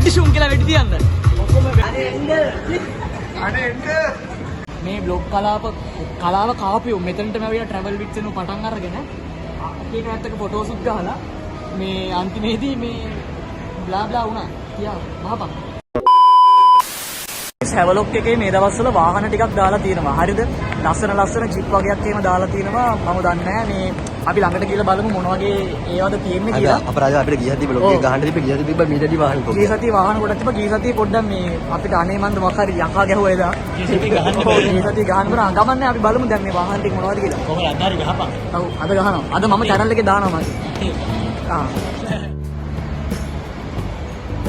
පොඩ්ඩි ෂුම් කියලා වෙඩි තියන්න. ඔක්කොම අනේ එන්න. අනේ එන්න. මේ බ්ලොග් කලාව කාපියෝ මෙතනටම ඇවිල්ලා ට්‍රැවල් විත් සෙනු පටන් අරගෙන එක එක පැත්තක ෆොටෝස් උත් ගහලා මේ අන්තිමේදී මේ බ්ලා බ්ලා වුණා. කියා මහපන්. හැවලොක් එකේ මේ දවස්වල වාහන ටිකක් දාලා තියෙනවා. හරිද? ලස්සන ලස්සන ජිප් වගේක් එහෙම දාලා තියෙනවා. මම දන්නේ නැහැ මේ අපි ළඟට ගිහලා බලමු මොන වගේ ඒවද තියෙන්නේ කියලා. අද අපරාධ අපිට ගිය සතියේ බ්ලොග් එක ගහන්න තිබ්බේ ගිය සතියේ තිබ්බා මීට වැඩි වාහන කොහොමද? ගිය සතියේ වාහන ගොඩක් තිබ්බා. ගිය සතියේ පොඩ්ඩක් මේ අපිට අනේ මන්ද මොකක් හරි යකා ගැහුවා එදා. ගිය සතියේ ගහන්න බැහැ. ගිය සතියේ ගහන්න බෑ. ගමන් නැහැ අපි බලමු දැන් මේ වාහන ටික මොනවද කියලා. කොහොමද අද හරි ගහපන්. ඔව් අද ගහනවා. අද මම චැනල් එකේ දානවා මගේ. ආ.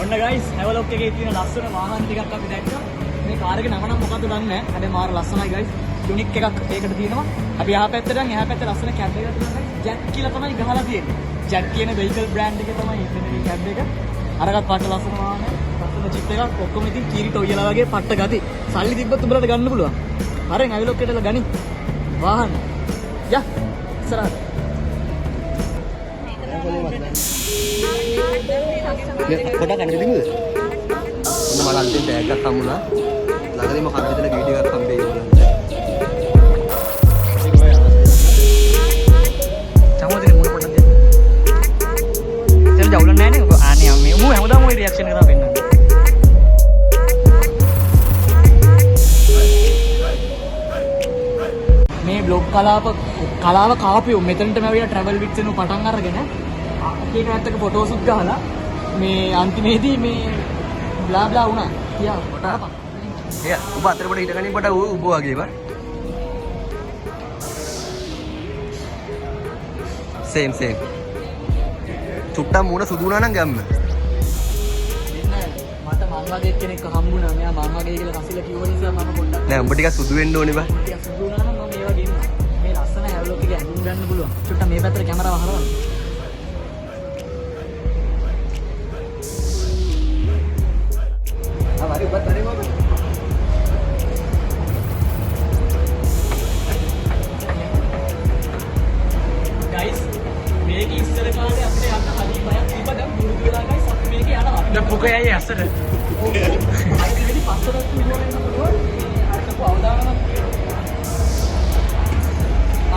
ඔන්න ගයිස් හැවලොක් එකේ තියෙන ලස්සන වාහන ටිකක් අපි දැක්කා. මේ කාර් එකේ නම නම් මොකද්ද දන්නේ නැහැ. හැබැයි මාර ලස්සනයි ගයිස්. යුනික් එකක් ඒකට තියෙනවා. අපි එහා පැත්තට යන් එහා පැත්තේ ලස්සන කැබ් එකක් තියෙනවා ගයිස්. ජැක් කියලා තමයි ගහලා තියෙන්නේ. ජැක් කියන වෙහිකල් බ්‍රෑන්ඩ් එකේ තමයි එතන මේ කැබ් එක. අරගත් පට්ට ලස්සන වාහන, ලස්සන ජිප් එකක් ඔක්කොම ඉතින් කීරි ටොයියලා වගේ පට්ට ගති. සල්ලි තිබ්බත් උඹලට ගන්න පුළුවන්. හරෙන් හැවලොක් එකට ගනි. වාහන. යා ඉස්සරහට. පොඩක් අනේ දෙමුද? ඔන්න මට අලුතෙන් බෑග් එකක් හම්බුණා. ළඟදීම කන විතර වීඩියෝ එකක් හම්බෙයි ඔයගොල්ලන්ට. චමෝදිනේ මුණ පොඩ්ඩක් දෙන්න. එතන ජවුලන්නේ නැහැ නේ. ඔබ ආනේ මේ මූ හැමදාම ඔය රියැක්ෂන් එක තමයි පෙන්නන්නේ. මේ බ්ලොග් කලාව කාපියෝ මෙතනටම ඇවිල්ලා ට්‍රැවල් විත් සෙනු පටන් අරගෙන එක එක පැත්තක ෆොටෝස් උත් ගහලා මේ අන්තිමේදී මේ බ්ලා බ්ලා වුණා. කියා මහපන්. එයා ඔබ අතර පොඩ හිටගනින් පොඩ ඌ උඹ වගේ බා. Same same. චුට්ටක් මූණ සුදු වුණා නම් ගැම්ම. මෙන්න මට මං වගේ කෙනෙක් හම්බුණා. මෙයා මං වගේ කියලා කසිලා කිව්ව නිසා මම පොඩ්ඩක් නෑ උඹ ටිකක් සුදු වෙන්න ඕනේ බා. ටිකක් සුදු වුණා නම් මම මේ වගේ ඉන්නවා. මේ ලස්සන හැවලොක් එකේ ඇඳුම් ගන්න පුළුවන්. චුට්ටක් මේ පැත්තට කැමරාව හරවන්න. ආ හරි උඹත් හරි මොකද? ගයිස් මේක ඉස්සර කාලේ අපිට යන්න හරි බයක් තිබ්බා. දැන් පුරුදු වෙලා ගයිස් අපි මේක යනවා. දැන් පුකේ ඇයි ඇස්සට? ඔව්. අයිති වෙලි පස්සට පිටුවල එන්න පුළුවන්. මේ අර ලොකු අවදානමක් තියෙනවා.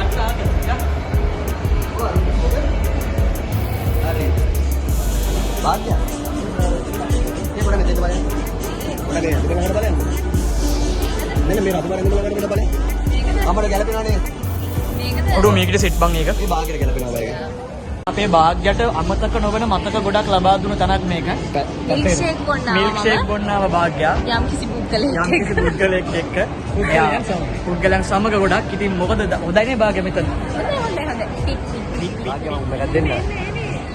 අන්න අන්න යා. හරි. භාග්‍ය. මේ පොඩ මෙතෙන්ට බලන්න. පොඩ මේ දෙක ළඟට බලන්න. මෙන්න මේ රතු පාට ළඟට මෙන්න බලන්න. අපට ගැලපෙනව නේද? ඔඩු මේකට සෙට් බං ඒක. මේ භාග්‍යට ගැලපෙනවා බා ඒක. අපේ භාග්‍යට අමතක නොවන මතක ගොඩක් ලබා දුන්න තැනක් මේක. මිල්ක් ෂේක් බොන්න ආවා මිල්ක් ෂේක් මම. බොන්න ආව භාග්‍යා. යම් කිසි පුද්ගලයෙක් යම් කිසි පුද්ගලයෙක් එක්ක. පුද්ගලයන් සමග ගොඩක්. ඉතින් මොකද හොඳයි නේ භාග්‍ය මෙතන. හොඳයි හොඳයි හොඳයි. Pick pick. භාග්‍ය මම උඹ එකක් දෙන්න.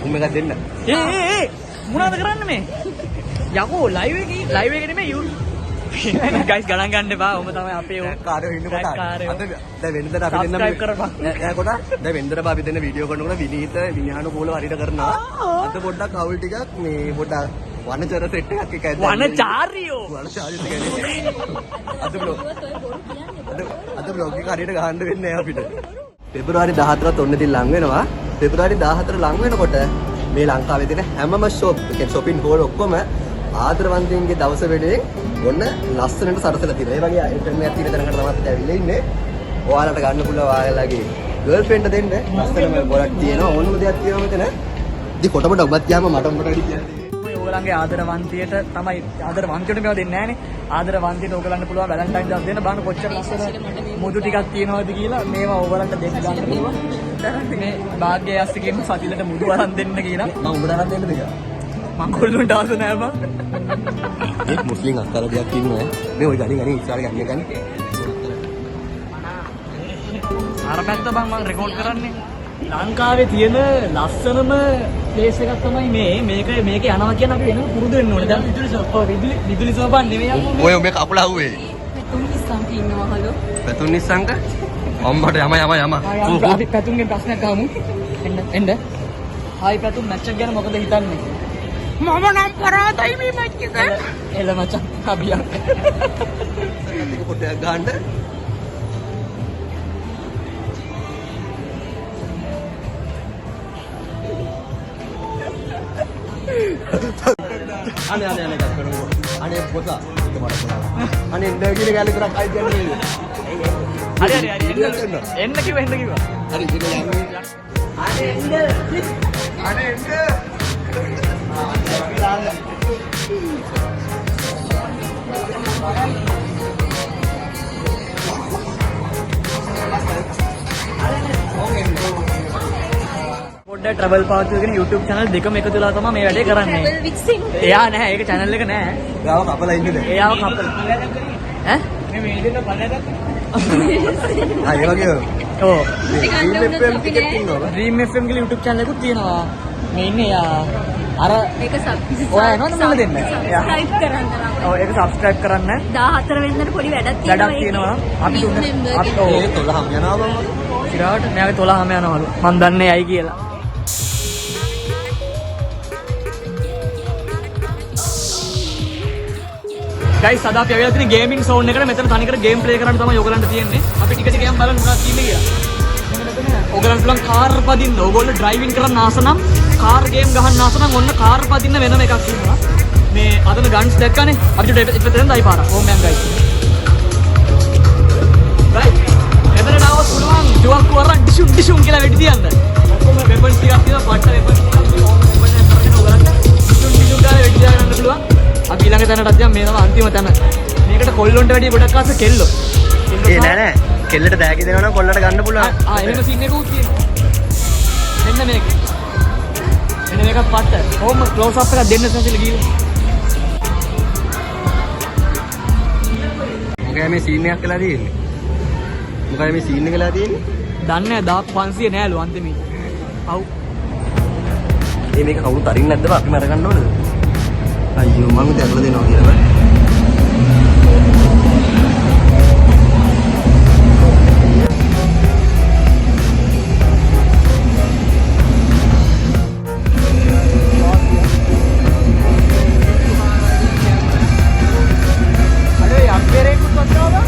උඹ එකක් දෙන්න. ඒ ඒ ඒ මොනවද කරන්නේ මේ? යකෝ ලයිව් එකේ ලයිව් එකේ නෙමෙයි you guys ගණන් ගන්න එපා. ඔබ තමයි අපේ කාරයෝ ඉන්න කොට කාරයෝ. අද දැන් වෙනදට අපි දෙන්න Subscribe කරපන්. නෑ කොට දැන් වෙනදට අපි දෙන්න වීඩියෝ කරනකොට විනීත විනයානුකූලව හරියට කරනවා. අද පොඩ්ඩක් අවුල් ටිකක් මේ පොඩ්ඩක් වනචර සෙට් එකක් එක ඇද්දා. වනචාරියෝ. වනචාරියෝ ටික ඇද්දා. අද බ්ලොග් අද අද බ්ලොග් එක හරියට ගහන්න වෙන්නේ නෑ අපිට. පෙබරවාරි 14ත් ඔන්න ඉතින් ලං වෙනවා. පෙබරවාරි 14 ලං වෙනකොට මේ ලංකාවේ තියෙන හැමම ෂොප්, ඒ කියන්නේ ෂොපින් හෝල් ඔක්කොම ආදරවන්තයින්ගේ දවස වෙනුවෙන් ඔන්න ලස්සනට සරසලා තියෙනවා. ඒ වගේ අයිටම් එකක් තියෙන තැනකට තමයි අපි ඇවිල්ලා ඉන්නේ. ඔයාලට ගන්න පුළුවන් ඔයාලගේ ගර්ල්ෆ්‍රෙන්ඩ් දෙන්න ලස්සනම ගොඩක් තියෙනවා. ඕනම දෙයක් තියෙනවා මෙතන. ඉතින් කොට පොඩ ඔබත් ගියාම මට උඹට වැඩි කියන්න. ඔයගොල්ලන්ගේ ආදරවන්තියට තමයි ආදරවන්තියට මේවා දෙන්නේ නෑනේ. ආදරවන්තියට ඔයගොල්ලන්ට පුළුවන් වැලන්ටයින් දවස් දෙන්න. බලන්න කොච්චර ලස්සන මුදු ටිකක් තියෙනවද කියලා මේවා ඔයගොල්ලන්ට දෙන්න ගන්න පුළුවන්. මේ භාග්‍ය යස්ස කියන සතිලට මුදු අරන් දෙන්න කියලා. මම උඹට අරන් දෙන්නද කියලා? මං කොල්ලොන්ට ආස නෑ බං. ඒ මුස්ලිම් අක්කාලා දෙයක් ඉන්නවා. මේ ඔය ගණන් ගණන් ඉස්සරහට ගන්න ගන්න. අර පැත්ත බං මං රෙකෝඩ් කරන්නේ. ලංකාවේ තියෙන ලස්සනම ප්ලේස් එකක් තමයි මේ. මේක මේක යනවා කියන අපි වෙනම පුරුදු වෙන්න ඕනේ. දැන් විදුලි සෝපා විදුලි විදුලි සෝපා නෙමෙයි අම්මෝ මේ. ඔය මේ කකුල අහුවේ. පැතුම් නිස්සංක ඉන්නවා හලෝ. පැතුම් නිස්සංක අම්මට යම යම යම. අපි පැතුම්ගෙන් ප්‍රශ්නයක් අහමු. එන්න එන්න. හායි පැතුම් මැච් එක ගැන මොකද හිතන්නේ? මම නම් පරාදයි මේ මැච් එක. එළ මචං අපි යන්න. එක පොටයක් ගහන්න. අනේ අනේ අනේ එකක් කරමුකෝ. අනේ පොතා. ඒක මට පොතා. අනේ එන්න කියන ගාලේ විතරක් අයිති යන්නේ නේද? හරි හරි හරි එන්න එන්න කිව්වා එන්න කිව්වා. හරි ඉතින් යන්න. අනේ එන්න. අනේ එන්න. පොඩ්ඩක් ට්‍රැවල් පාත් කියන YouTube channel දෙකම එකතු වෙලා තමයි මේ වැඩේ කරන්නේ. ට්‍රැවල් වික්සින්. එයා නැහැ ඒක channel එක නෑ. ගාව කපලා ඉන්න දැන්. එයාව කපලා. ඈ? ආ ඒ වගේ ඔව්. ගන්න Dream වුණොත් FM අපි ටිකක් නෑ. ඉන්නවා බං. Dream FM කියලා YouTube channel එකකුත් තියෙනවා. මේ ඉන්නේ එයා. අර මේක ඔයා එනවද මුණ දෙන්න? සබ්ස්ක්‍රයිබ් කරන්න නම්. ඔව් ඒක subscribe කරන්න. 14 වෙනිදාට පොඩි වැඩක් තියෙනවා. වැඩක් තියෙනවා. අපි අපි තුන අපි ඔව් ඒ 12ම යනවා බං. සිරාවට මෙයාගේ 12ම යනවලු. මං දන්නේ ඇයි කියලා. ගයිස් අද අපි ඇවිල්ලා තියෙන ගේමින් සෝන් එකට. මෙතන තනිකර ගේම් ප්ලේ කරන්න තමයි ඔයගලන්ට තියෙන්නේ. අපි ටික ටික යන් බලමු මොනවද තියෙන්නේ කියලා. මෙන්න මෙතන ඔයගලන්ට පුළුවන් කාර් පදින්න. ඔයගොල්ලෝ ඩ්‍රයිවිං කරන්න ආස නම්, කාර් ගේම් ගහන්න ආස නම් ඔන්න කාර් පදින්න වෙනම එකක් තියෙනවා. මේ අදන ගන්ස් දැක්කනේ. අපි චුට්ටක් ඉතින් එතෙන් ආයි පාරක්. ඕම් යන් ගයිස්. රයිට්. එතනට ආවොත් පුළුවන් තුවක්කු අරන් ඩිෂුම් ඩිෂුම් කියලා වෙඩි තියන්න. ඔක්කොම වෙපන්ස් ටිකක් තියෙනවා. පට්ට වෙපන්ස් ටිකක් තියෙනවා. ඕම වෙපන් එකක් අරගෙන ඔයගලන්ට ඩිෂුම් ඩිෂුම් ගාලා වෙඩි තියාගන්න පුළුවන්. අපි ඊළඟ තැනටත් යමු. මේ තමයි අන්තිම තැන. මේකට කොල්ලොන්ට වැඩිය ගොඩක් ආස කෙල්ලෝ. ඒ නෑ නෑ. කෙල්ලට තෑගි දෙනවා නම් කොල්ලට ගන්න පුළුවන්. ආ එහෙම සීන් එකකුත් තියෙනවා. මෙන්න මේක. මෙන්න මේකත් පට්ට. කොහොම ක්ලෝස් අප් එකක් දෙන්න සැසිල ගිහලා. මොකද මේ සීන් එකක් වෙලා තියෙන්නේ? මොකද මේ සීන් එක වෙලා තියෙන්නේ? දන්නේ නෑ 1500 නෑලු අන්තිමේ. ඔව්. ඒ මේක කවුරුත් අරින්නේ නැද්ද බං? අපි මර ගන්න ඕනද? අයියෝ මං ඉතින් අරලා දෙනවා කියලා බං. අනේ යම්පෙරේකුත් වත්තාවා.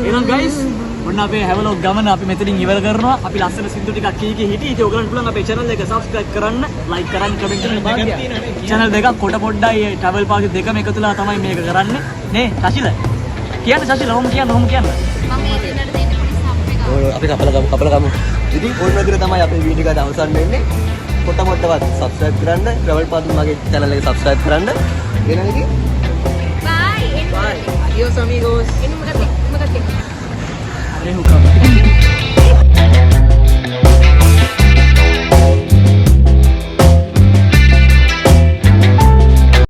එහෙනම් ගයිස් ඔන්න අපේ හැවලොග් ගමන අපි මෙතනින් ඉවර කරනවා. අපි ලස්සන සින්දු ටිකක් කී කී හිටියේ. ඉතින් ඔයගලන්ට පුළුවන් අපේ channel එක subscribe කරන්න, like කරන්න, comment කරන්න. Channel දෙකක් කොට පොඩ්ඩයි ට්‍රැවල් පාස් දෙකම එකතු වෙලා තමයි මේක කරන්නේ. නේ ශශිල? කියන්න ශශිල, ඔහොම කියන්න, ඔහොම කියන්න. මම මේ දෙන්නට දෙන්න පොඩි සබ් එකක්. ඔය අපි කපලා ගමු කපලා ගමු. ඉතින් ඔන්න විදිහට තමයි අපේ වීඩියෝ එක අවසන් වෙන්නේ. කොට මොඩ්ඩවත් subscribe කරන්න, ට්‍රැවල් පාස් මගේ channel එක subscribe කරන්න. එහෙනම් ඉතින් බයි. Bye. Adios amigos. එන්න මොකක්ද මොකක්ද අਰੇ හුකම.